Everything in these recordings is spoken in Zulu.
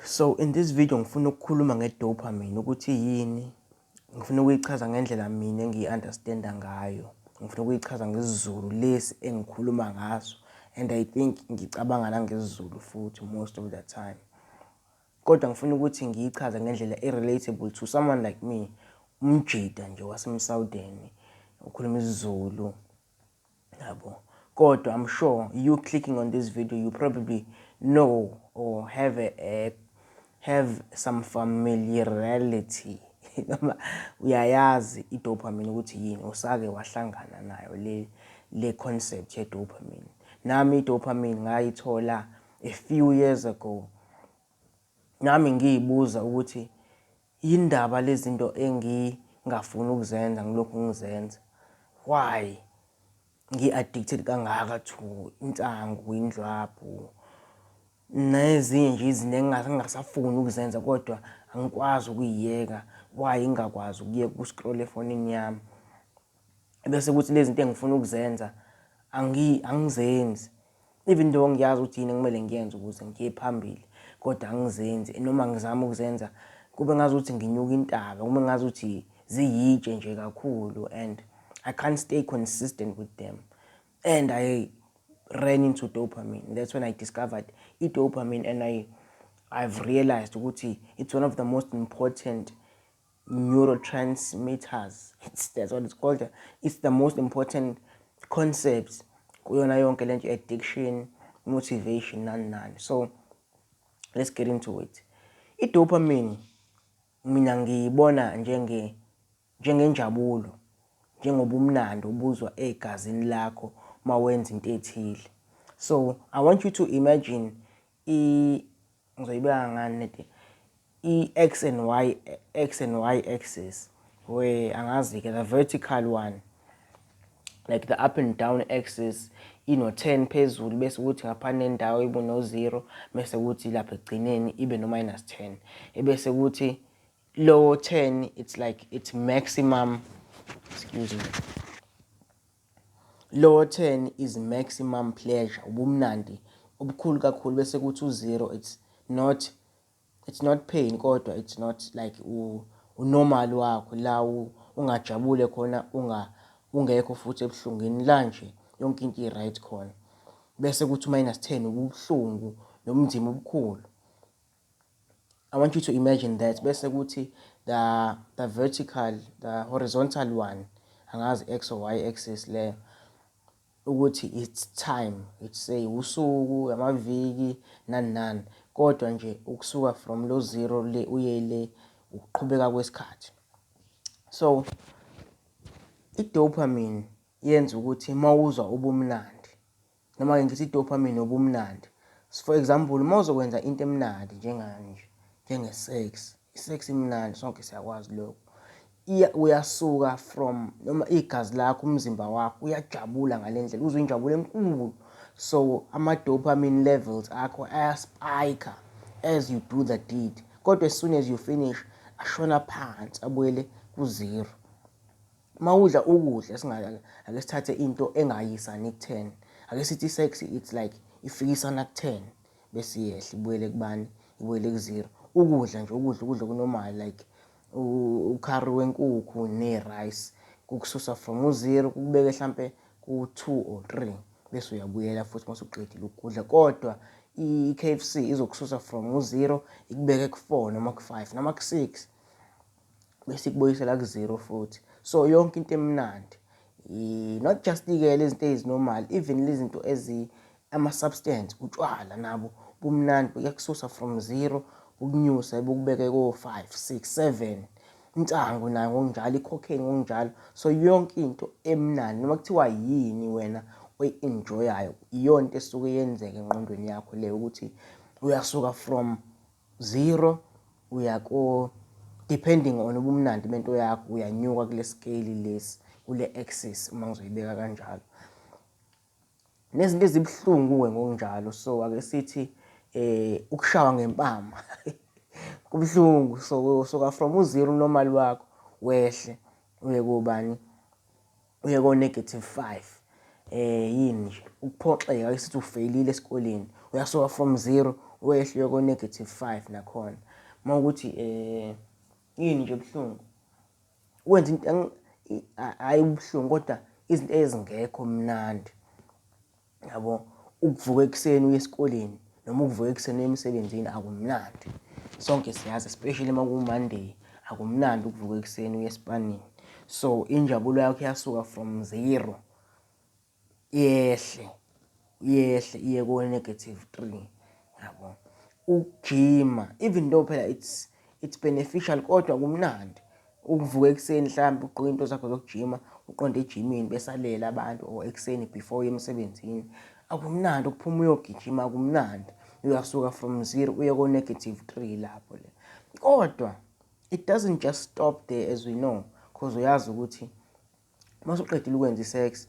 So in this video ngifuna ukukhuluma nge-dopamine ukuthi yini, ngifuna ukuyichaza ngendlela mina engiyi-understand-a ngayo. Ngifuna ukuyichaza ngesiZulu lesi engikhuluma ngaso and I think ngicabanga nangesiZulu futhi most of the time. Kodwa ngifuna ukuthi ngiyichaze ngendlela e-relatable to someone like me, umjida nje wasemsawudeni ukhuluma isiZulu, yabo. Kodwa I'm sure you clicking on this video, you probably know or have some familiarity noma uyayazi i-dopamine ukuthi yini, usake wahlangana nayo le concept ye-dopamine. Nami i-dopamine ngayithola a few years ago. Nami ngiyibuza ukuthi yindaba lezi zinto engingafuni ukuzenza ngilokhu ngizenza, why ngi-addicted kangaka to insangu, indlwabu nezinye nje izinto engingasafuni ukuzenza kodwa angikwazi ukuyiyeka. Why ngingakwazi ukuyeka uku-scroll efonini yami? Bese kuthi lezi zinto engifuna ukuzenza angizenzi, even though ngiyazi ukuthi yini ekumele ngiyenze ukuze ngiye phambili, kodwa angizenzi. Noma ngizama ukuzenza kube ngazuthi nginyuka intaba, kube ngazuthi ziyitshe nje kakhulu and I can't stay consistent with them. And I ran into dopamine. That's when I discovered i-dopamine and I've realized ukuthi it's one of the most important neurotransmitters. That's what it's called. It's the most important concept kuyona yonke lento, addiction, motivation, nani nani. So let's get into it. I-dopamine mina ngiyibona njengenjabulo, njengobumnandi obuzwa egazini lakho mawenza into ethile. So I want you to imagine, ngizoyibeka ngani lento, i-X and Y, X and Y axis, where angazi-ke, the vertical one, like the up and down axis, ino-10 phezulu, bese kuthi ngapha nendawo ibe no-0, bese kuthi lapha ekugcineni ibe no-minus 10, ebese kuthi lo 10, it's like it's maximum, excuse me, lo 10 is maximum pleasure, ubumnandi obukhulu kakhulu, bese kuthi u-0, it's not pain, kodwa it's not like u-normal wakho la ungajabule khona, ungekho futhi ebuhlungwini la nje, yonke into i-right khona. Bese kuthi minus 10 ubuhlungu nobunzima obukhulu. I want you to imagine that. Bese kuthi the vertical, the horizontal one, angazi x or y axis le, ukuthi it's time, it's say usuku, amaviki, nani nani, kodwa nje ukusuka from lo 0 le uye le, ukuqhubeka kwesikhathi. So i-dopamine yenza ukuthi mawuzwa ubumnandi, noma ke ngithi i-dopamine ubumnandi, for example, uma uzokwenza into emnandi njengani nje, njenge-sex, i-sex imnandi, sonke siyakwazi lokho, uyasuka from noma igazi lakho, umzimba wakho uyajabula ngale ndlela, uzwa injabulo enkulu. So ama-dopamine levels akho aya-spike as you do the deed, kodwa as soon as you finish ashona phansi, abuyele ku-zero. Uma udla ukudla, singake ake sithathe into engayisani ku-10, ake sithi i-sex, it's like ifikisana ku-10 bese iyehla, ibuyele kubani? Ibuyele ku-zero. Ukudla nje, ukudla ku-normal, like ukhari wenkukhu ne-rice, kukususa from u-zero kukubeke hlampe ku-2 or 3, bese uyabuyela futhi mase uqedile ukudla. Kodwa i-KFC izokususa from u-0 ikubeke ku-4 noma ku-5 noma ku-6, bese ikubuyisela ku-0 futhi. So yonke into emnandi, not just-ke lezi zinto ezi-normal, even lezi zinto ezi ama-substance, utshwala nabo bumnandi, buyakususa from 0 bukunyuse bukubeke ko-5, 6, 7. Insangu nayo ngokunjalo, i-cocaine ngokunjalo. So yonke into emnandi, noma kuthiwa yini wena oyi-enjoy-ayo, iyona into esuke yenzeka engqondweni yakho leyo, ukuthi uyasuka from 0 uya ko, depending on ubumnandi bento yakho, uyanyuka kule scale lesi, kule axis, uma ngizoyibeka kanjalo. Nezinto ezibuhlungu-ke ngokunjalo. So ake sithi ukushawa ngempama kubuhlungu, so usuka from u-zero normal wakho, wehle uye kobani? Uye ko-negative 5. Yini nje, ukuphoxeka, ake sithi ufeyilile esikoleni, uyasuka from 0 Wehle uye ko-negative 5 nakhona. Uma ukuthi yini nje ebuhlungu, wenza into, hhayi ubuhlungu kodwa izinto ezingekho mnandi, yabo. Ukuvuka ekuseni uye esikoleni noma ukuvuka ekuseni uye emsebenzini akumnandi. Sonke siyazi, especially uma kuwu-Monday, akumnandi ukuvuka ekuseni uye esipanini. So injabulo yakho iyasuka from 0 yehle yehle iye ko-negative 3, yabo. Ukujima, even though phela it's beneficial, kodwa kumnandi ukuvuka ekuseni, mhlawumbe ugqoke into zakho zokujima, uqonde ejimini besalele abantu, or ekuseni before uye emsebenzini. Akumnandi ukuphuma uyogijima, akumnandi. Uyasuka from 0 uye ko-negative 3 lapho le. Kodwa it doesn't just stop there, as we know, because uyazi ukuthi uma usuqedile ukwenza i-sex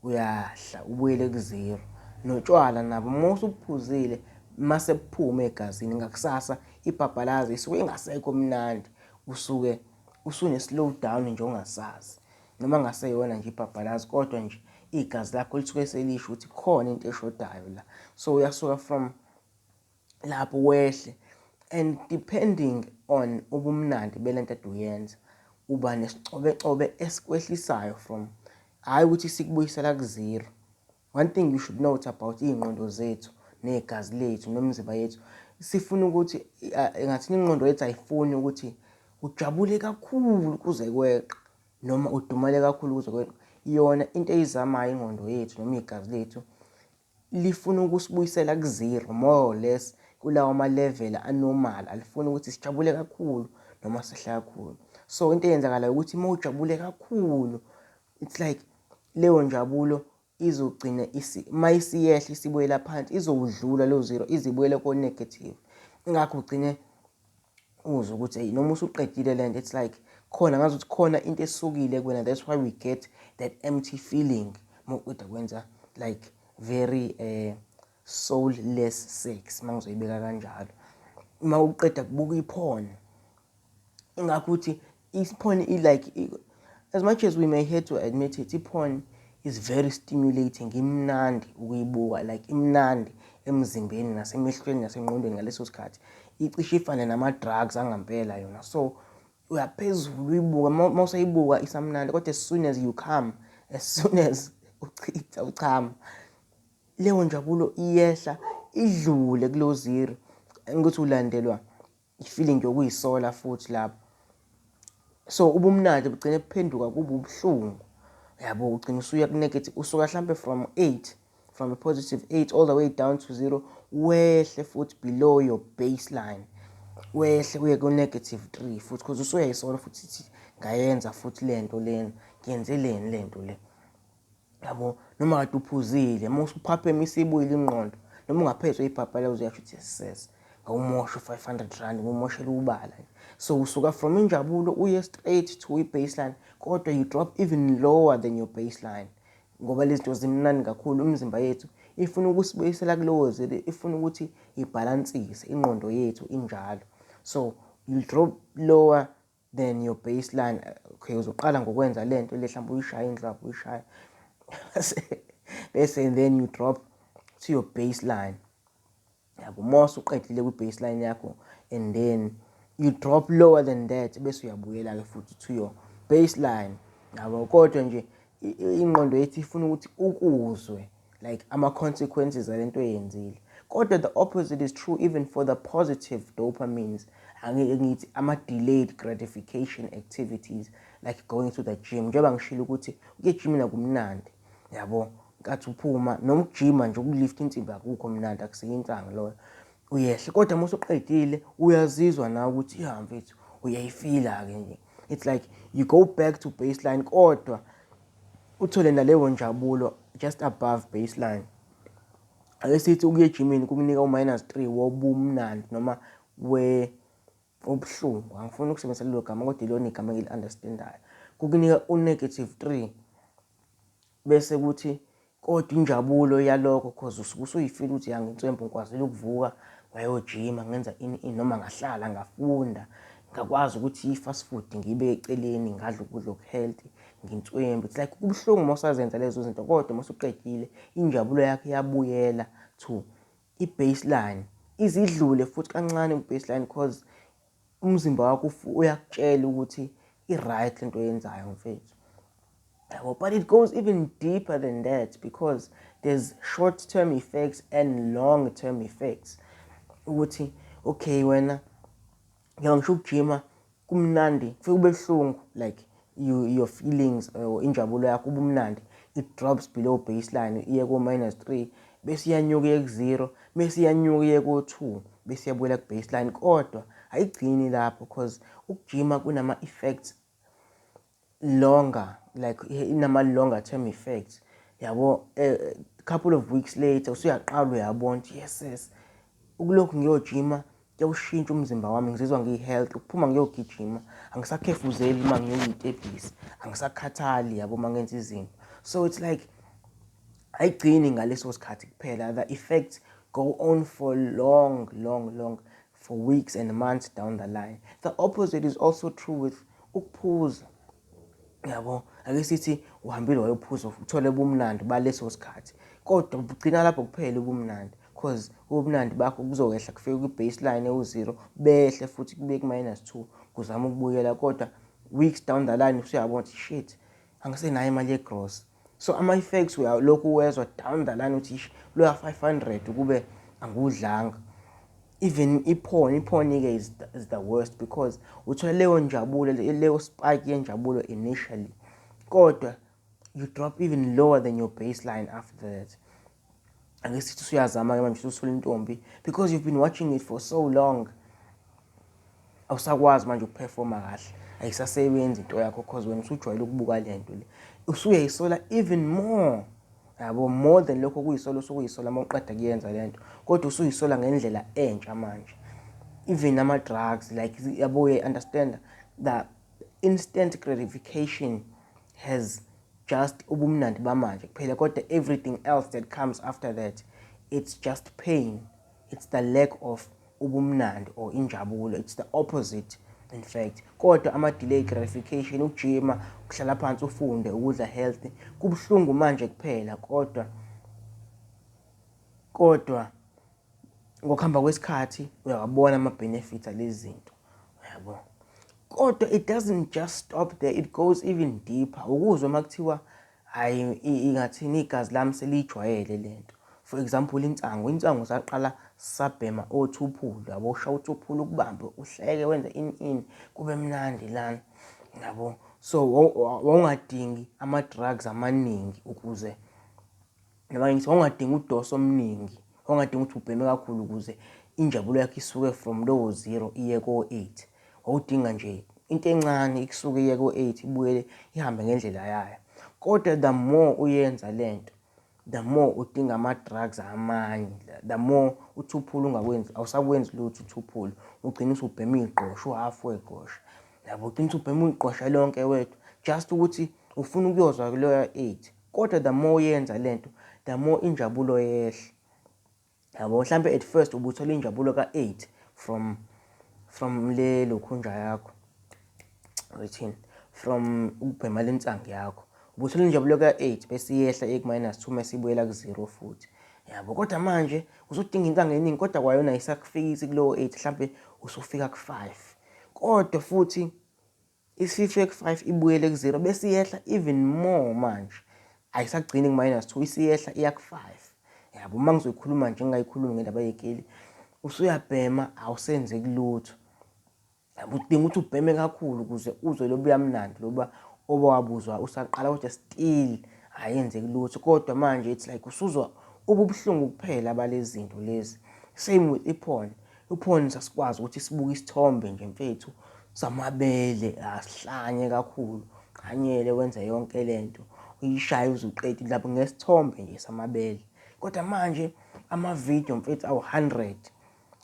uyahla ubuyele ku-zero. Notshwala nabo uma usuphuzile, mase kuphume egazini ngakusasa, ibhabhalazi isuke ingasekho mnandi, usuke usune-slow down nje ongasazi, noma ngaseyona nje ibhabhalazi, kodwa nje igazi lakho lisuke selisho ukuthi khona into eshodayo la. So uyasuka from lapho wehle, and depending on ubumnandi belento ade uyenza, uba nesicobecobe esikwehlisayo from, hhayi ukuthi sikubuyisela ku-zero. One thing you should note about iy'ngqondo zethu negazi lethu nemizimba yethu, sifuna ukuthi, ngathini, ingqondo yethu ayifuni ukuthi ujabule kakhulu kuze kweqe noma udumale kakhulu kuze kweqe. Yona into eyizamayo ingqondo yethu noma igazi lethu lifuna ukusibuyisela ku-zero more or less, kulawo ma-level a-normal. Alifuni ukuthi sijabule kakhulu noma sehle kakhulu. So into eyenzakalayo ukuthi uma ujabule kakhulu, it's like leyo njabulo izogcina uma isiyehla isibuyela phansi, izowudlula lo zero, izibuyele ko-negative. Ingakho ugcine uzwe ukuthi hey, noma usuqedile lento, it's like khona ngazuthi khona into esukile kuwena. That's why we get that empty feeling uma uqeda kwenza like very soulless sex, uma ngizoyibeka kanjalo. Uma uqeda kubuka i-porn, ingakho ukuthi i-porn, like, as much as we may hate to admit it, i-porn is very stimulating. Imnandi ukuyibuka, like imnandi emzimbeni nasemehlweni nasengqondweni ngaleso sikhathi. Icishe ifane nama-drugs angampela yona. So uyaphezulu uyibuka, uma usayibuka isamnandi, kodwa as soon as you come, as soon as uchitha uchama, leyo njabulo iyehla idlule kulo zero, ukuthi ulandelwa i-feeling yokuyisola futhi lapho. So ubumnandi bugcine buphenduka kube ubuhlungu, yabo. Ugcina usuya ku-negative, usuka hlampe from 8, from a positive 8 all the way down to 0, wehle futhi below your baseline, wehle uye ku-negative 3 futhi, because usuyayisola futhi, ithi ngayenza futhi lento lena, ngiyenzeleni lento le, yabo. Noma kade uphuzile, uma usuphapheme isibuyile ingqondo, noma ungaphethwe ibhabhala, uzuyasho ukuthi yes, ngawumosha u-R500, ngumoshela ubala. So usuka from injabulo uye straight to i-baseline, kodwa you drop even lower than your baseline, ngoba lezi zinto zimnandi kakhulu. Imizimba yethu ifuna ukusibuyisela kulowo zero, ifuna ukuthi ibhalansise ingqondo yethu injalo. So you drop lower than your baseline. Okay, uzoqala ngokwenza lento le, mhlawumbe uyishaye indlwabu, uyishaye bese, and then you drop to your baseline, yabo. Uma usuqedile kwi-baseline yakho and then you drop lower than that, bese uyabuyela-ke futhi to your baseline, yabo. Kodwa nje ingqondo yethu ifuna ukuthi ukuzwe like ama-consequences alento oyenzile. Kodwa the opposite is true even for the positive dopamines. Angeke ngithi ama-delayed gratification activities like going to the gym. Njengoba ngishilo ukuthi ukuya ejimini akumnandi, yabo, nkathi uphuma, noma ukujima nje, uku-lift insimbi akukho mnandi, akusiyo insangu loyo. Uyehle, kodwa uma usuqedile uyazizwa nawe ukuthi ya mfethu, uyayifila-ke nje. It's like you go back to baseline, kodwa uthole naleyo njabulo just above baseline. Ake sithi ukuya ejimini kukunika u-minus 3 wobumnandi noma we ubuhlungu, angifuni ukusebenzisa lelo gama, kodwa ilona igama engili-understandayo. Kukunika u-negative 3, bese kuthi kodwa injabulo yalokho, 'cause usuke usuyifila ukuthi ya, nginswempu, ngikwazile ukuvuka ngayojima, ngenza ini ini, noma ngahlala ngafunda, ngakwazi ukuthi i-fast food ngiyibeke eceleni, ngadla ukudla oku-healthy, nginswempu. It's like kubuhlungu uma usazenza lezo zinto, kodwa uma usuqedile injabulo yakho iyabuyela to i-baseline. Izidlule futhi kancane ku-baseline cause umzimba wakho uyakutshela ukuthi i-right lento oyenzayo mfethu. Yabo, but it goes even deeper than that because there's short term effects and long term effects. Ukuthi okay wena ngisho ukujima kumnandi kufike kube buhlungu like your feelings or injabulo yakho ubumnandi it drops below baseline iye ko-minus 3 bese iyanyuka iye ku-0 bese iyanyuka iye ko-2 bese iyabuyela ku-baseline kodwa ayigcini lapho cause ukujima kunama-effects longer like inama-longer term effects yabo. Couple of weeks later usuyaqala uyabona ukuthi yes, ukulokhu ngiyojima kuyawushintsha umzimba wami, ngizizwa ngiyi-healthy. Ukuphuma ngiyogijima angisakhefuzeli uma nginyuka iy'tebhisi, angisakhathali yabo uma ngenza izinto. So it's like ayigcini ngaleso sikhathi kuphela, the effects go on for long, long, long, for weeks and months down the line. The opposite is also true with ukuphuza yabo. Ake sithi uhambile wayophuza uthole ubumnandi baleso sikhathi, kodwa bugcina lapho kuphela ubumnandi cause ubumnandi bakho buzokwehla kufike kwi-baseline ewu-zero, behle futhi kube ku-minus 2 kuzama ukubuyela, kodwa weeks down the line usuyabona ukuthi shit, angisenayo imali ye-gross. So ama-effects uyalokhu uwezwa down the line ukuthi loya 500 kube angiwudlanga. Even i-porn, i-porn-ke is the worst because uthola leyo njabulo, leyo spike yenjabulo initially, kodwa you drop even lower than your baseline after that. Ake sithi usuyazama-ke manje usuthola intombi because you've been watching it for so long, awusakwazi manje ukuperforma kahle, ayisasebenzi into yakho cause wena usujwayele ukubuka le nto le, usuyayisola even more yabo, more than lokho kuyisola osukuyisola uma uqeda kuyenza le nto, kodwa usuyisola ngendlela entsha manje. Even ama-drugs like yabo, uyayi-understand the instant gratification has just ubumnandi bamanje kuphela, kodwa everything else that comes after that, it's just pain. It's the lack of ubumnandi or injabulo, it's the opposite in fact. Kodwa ama-delay gratification, ukujima, ukuhlala phansi ufunde, ukudla healthy, kubuhlungu manje kuphela, kodwa ngokuhamba kwesikhathi uyawabona ama-benefits alezi zinto yabo. Kodwa it doesn't just stop there, it goes even deeper. Ukuzwa uma kuthiwa hhayi ingathini igazi lami selijwayele lento. For example, insangu saqala sabhema othuphulu yabo, ushaya uthuphulu ukubambe uhleke wenze ini ini kube mnandi lana yabo. So wawungadingi ama-drugs amaningi ukuze, noma ngithi wawungadingi udoso omningi, wawungadingi ukuthi ubheme kakhulu ukuze injabulo yakho isuke from lowo 0 iye ko-8. Wawudinga nje into encane ikusuke iye ko-8 ibuyele ihambe ngendlela yayo. Kodwa the more uyenza lento, the more udinga ama-drugs amanye, the more uthuphula ungakwenzi, awusakwenzi lutho uthuphula, ugcina usubhema igqosha, uhafu wegqosha yabo, ugcina usubhema igqosha lonke wedwa just ukuthi ufuna ukuyozwa kuloya 8. Kodwa the more uyenza lento, the more injabulo yehla yabo. Mhlampe at first ubuthola injabulo ka-8 from le lokhunja yakho, ngithini, from ukubhema lensangu yakho, ubuthola injabulo ka-8 bese iyehla iye ku-minus 2 mase ibuyela ku-0 futhi yabo. Kodwa manje usudinga insangu eningi, kodwa kwayona ayisakufikisi kulowo 8, mhlampe usufika ku-5, kodwa futhi isifike ku-5 ibuyele ku-0 bese iyehla even more manje, ayisagcini ku-minus 2, isiyehla iya ku-5 yabo. Uma ngizoyikhuluma nje ngingayikhulumi ngendaba yekeli, usuyabhema awusenzeki lutho yabo, udinga ukuthi ubheme kakhulu ukuze uzwe lobuya mnandi loba obawabuzwa usaqala, kodwa still ayenzeki lutho. Kodwa manje it's like usuzwa ububuhlungu kuphela balezi zinto lezi. Same with i-porn. I-porn sasikwazi ukuthi sibuke isithombe nje mfethu samabele asihlanye kakhulu, qhanyele wenze yonke lento uyishaye uze uqede lapho ngesithombe nje samabele. Kodwa manje amavidiyo mfethu awu-100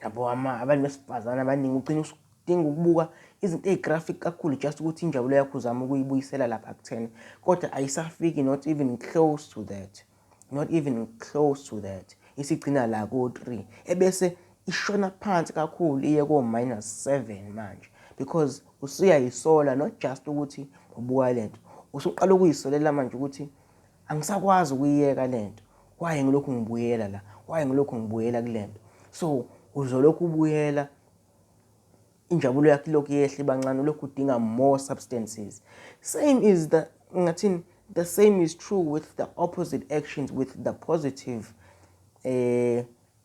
yabo, abantu besifazane abaningi, ugcina usudinga ukubuka izinto ey'graphic kakhulu just ukuthi injabulo yakho uzame ukuyibuyisela lapha ku-10, kodwa ayisafiki, not even close to that, not even close to that. Isigcina la ko-3 ebese ishona phansi kakhulu iye ko-minus 7 manje because usuyayisola, not just ukuthi ubuka lento, usuqala ukuyisolela manje ukuthi angisakwazi ukuyiyeka lento, why ngilokhu ngibuyela la, why ngilokhu ngibuyela kulento. So Uzolokhu ubuyela, injabulo yakho ilokhu yehla ibancane, ulokhu udinga more substances. Same is the, ngathini, the same is true with the opposite actions, with the positive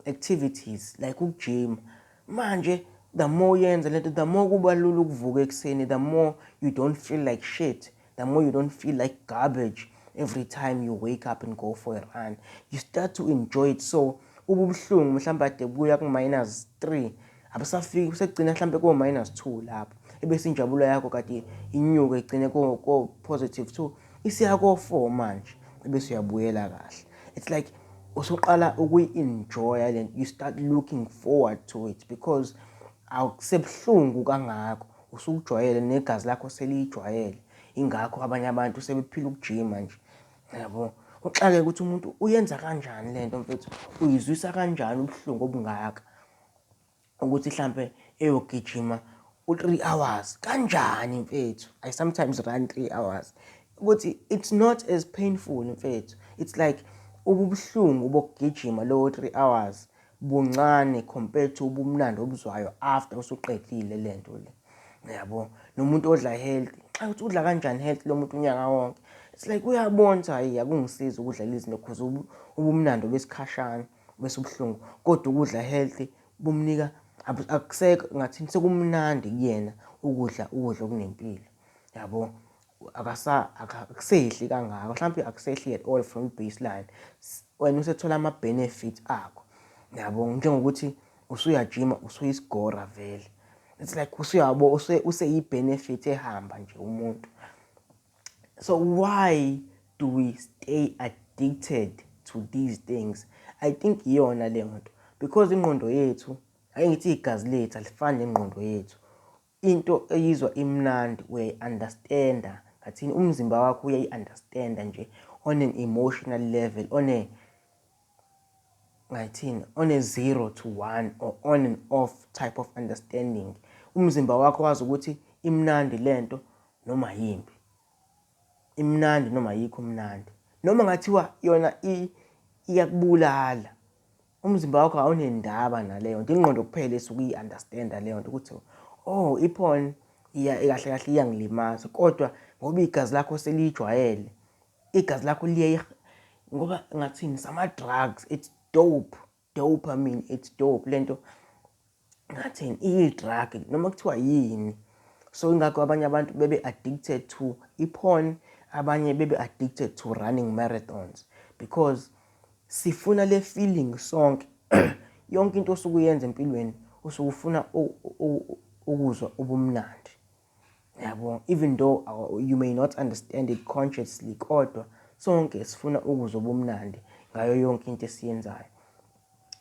activities like ukujima. Manje the more yenza lento, the more kuba lula ukuvuka ekuseni, the more you don't feel like shit, the more you don't feel like garbage every time you wake up and go for a run. You start to enjoy it. So ububuhlungu mhlawumbe ade buya ku--3 abusafiki, usegcina mhlawumbe ko--2 lapho, ebese injabulo yakho kade inyuka igcine ko-positive 2, isiya ko-4 manje, ebese uyabuyela kahle. It's like usuqala ukuyi-enjoya lento, you start looking forward to it because akusebuhlungu kangako, usukujwayele negazi lakho seliyijwayele. Ingakho abanye abantu sebephila ukujima nje, yabo. Uxake ukuthi umuntu uyenza kanjani lento, mfethu, uyizwisa kanjani ubuhlungu obungaka ukuthi mhlambe eyogijima u-3 hours kanjani, mfethu? I sometimes run 3 hours, ukuthi it's not as painful, mfethu. It's like ububuhlungu bokugijima lowo 3 hours buncane compared to ubumnandi obuzwayo after usuqedile lento le, yabo. Nomuntu odla healthy, xa uthi udla kanjani healthy lo muntu unyaka wonke, it's like uyabona ukuthi hayi, akungisiza ukudla lezi zinto cause ubumnandi besikhashana bese ubuhlungu, kodwa ukudla healthy bumnika akusekho, ngathini, sekumnandi kuyena ukudla ukudla okunempilo, yabo. Akasa akusehli kangako, mhlawumbe akusehli at all from baseline. Wena usethola ama-benefits akho, yabo, njengokuthi usuyajima, usuyisigora vele. It's like usuyabo useyi-benefit ehamba nje umuntu. So why do we stay addicted to these things? I think iyona leyo nto, because ingqondo yethu, ake ngithi igazi lethu alifani nengqondo yethu. Into eyizwa imnandi uyayi-understand-a, ngathini, umzimba wakho uyayi-understand-a nje on an emotional level, on a, ngayithini, on a 0 to 1 or on and off type of understanding. Umzimba wakho wazi ukuthi imnandi lento noma yimbi, imnandi noma ayikho mnandi, noma ngathiwa yona iyakubulala, umzimba wakho awunendaba naleyo nto. Ingqondo kuphela esuke iyi-understand-a leyo nto ukuthi, oh, i-porn iya kahle kahle iyangilimaza, kodwa ngoba igazi lakho selijwayele, igazi lakho liye, ngoba ngathini, sama-drugs, it's dope, dopamine, it's dope lento, ngathini, iyi-drug noma kuthiwa yini. So ingakho abanye abantu bebe addicted to i-porn, abanye bebe addicted to running marathons, because sifuna le feeling sonke. Yonke into osuke uyenza empilweni usuke ufuna ukuzwa ubumnandi, yabo, even though you may not understand it consciously, kodwa sonke sifuna ukuzwa ubumnandi ngayo yonke into esiyenzayo.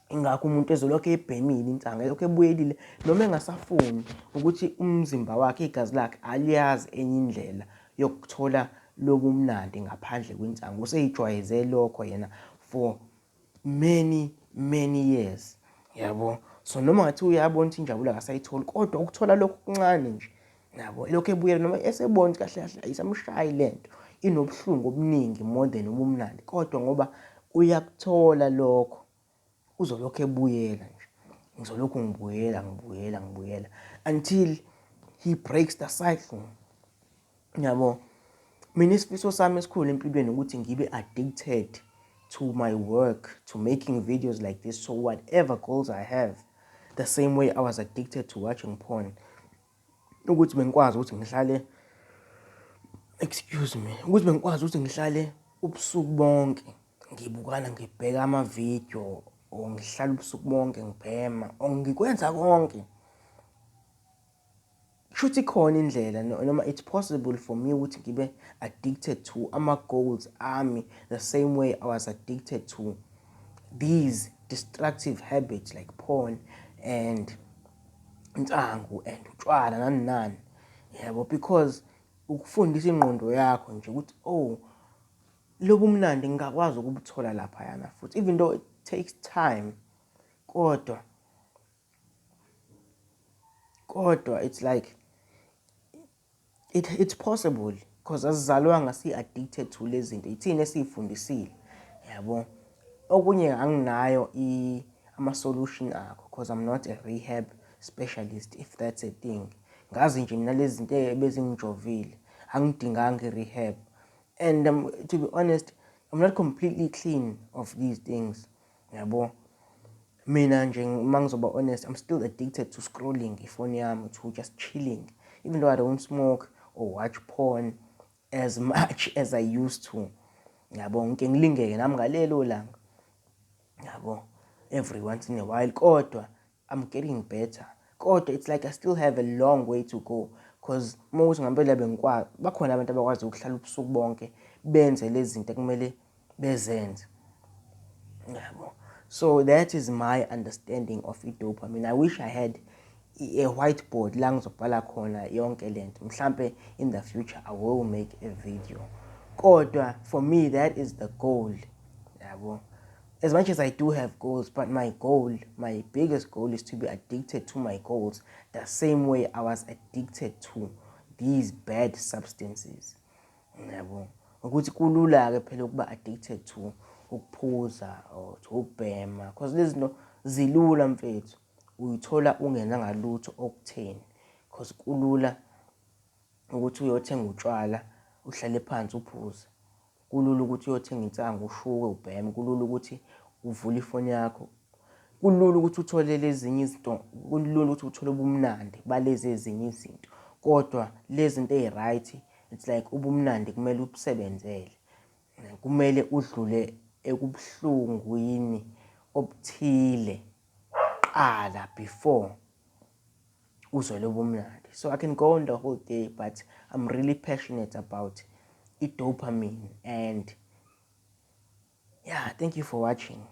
Ingakho umuntu ezolokhu ebhemile insangu, elokhu ebuyelile noma engasafuni, ukuthi umzimba wakhe, igazi lakhe aliyazi enye indlela yokuthola lobu mnandi ngaphandle kwensangu. Useyijwayeze lokho yena for many many years, yabo. So noma ngathi uyabona ukuthi injabulo akasayitholi, kodwa ukuthola lokhu kuncane nje, yabo, elokhu ebuyela noma esebona ukuthi kahle kahle ayisamshayi lento, inobuhlungu obuningi more than ubumnandi, kodwa ngoba uyakuthola lokho uzolokhu ebuyela nje. Ngizolokhu ngibuyela, ngibuyela, ngibuyela until he breaks the cycle, yabo. Mina isifiso sami esikhulu empilweni ukuthi ngibe addicted to my work, to making videos like this. So whatever goals I have, the same way I was addicted to watching porn, ukuthi bengikwazi ukuthi ngihlale, excuse me, ukuthi bengikwazi ukuthi ngihlale ubusuku bonke ngibukana, ngibheka amavidiyo, or ngihlala ubusuku bonke ngibhema, or ngikwenza konke. Kushuthi ikhona indlela noma it's possible for me ukuthi ngibe addicted to ama-goals ami the same way I was addicted to these destructive habits like porn and insangu and utshwala, nani nani, yabo, because ukufundisa ingqondo yakho nje ukuthi, oh, lobu mnandi ngingakwazi ukubuthola laphayana futhi, even though it takes time, kodwa it's like it's possible, because asizalwanga si-addicted to lezi zinto, ithina esiy'fundisile, yabo. Okunye anginayo, ama-solution akho, because I'm not a rehab specialist, if that's a thing. Ngazi nje mina lezi zinto ebezingijovile, angidinganga i-rehab. And to be honest, I'm not completely clean of these things, yabo. Mina nje, uma ngizoba honest, I'm still addicted to scrolling ifoni yami, to just chilling, even though I don't smoke or watch porn as much as I used to, yabo. Ngike ngilingeke nami ngalelo langa, yabo, every once in a while, kodwa I'm getting better. Kodwa it's like I still have a long way to go, because uma ukuthi ngempela bengikwazi, bakhona abantu abakwazi ukuhlala ubusuku bonke benze lezi zinto ekumele bezenze, yabo. So that is my understanding of i-dopamine. I wish I had a whiteboard la ngizobhala khona yonke lento. Mhlampe in the future I will make a video, kodwa for me that is the goal, yabo. As much as I do have goals, but my goal, my biggest goal is to be addicted to my goals the same way I was addicted to these bad substances, yabo. Ukuthi kulula-ke phela ukuba addicted to ukuphuza or to ukubhema, because lezi zinto zilula, mfethu, uyithola ungenzanga lutho okutheni, because kulula ukuthi uyothenga utshwala, uhlale phansi uphuze. Kulula ukuthi uyothenga insangu, ushuke, ubheme. Kulula ukuthi uvule ifoni yakho. Kulula ukuthi uthole lezinye izinto, kulula ukuthi uthole ubumnandi balezi ezinye izinto, kodwa lezi zinto ey'right, it's like ubumnandi kumele ubusebenzele, kumele udlule ekubuhlungwini obuthile qala before uzwe lobo mnandi. So I can go on the whole day, but I'm really passionate about i-dopamine and yeah, thank you for watching.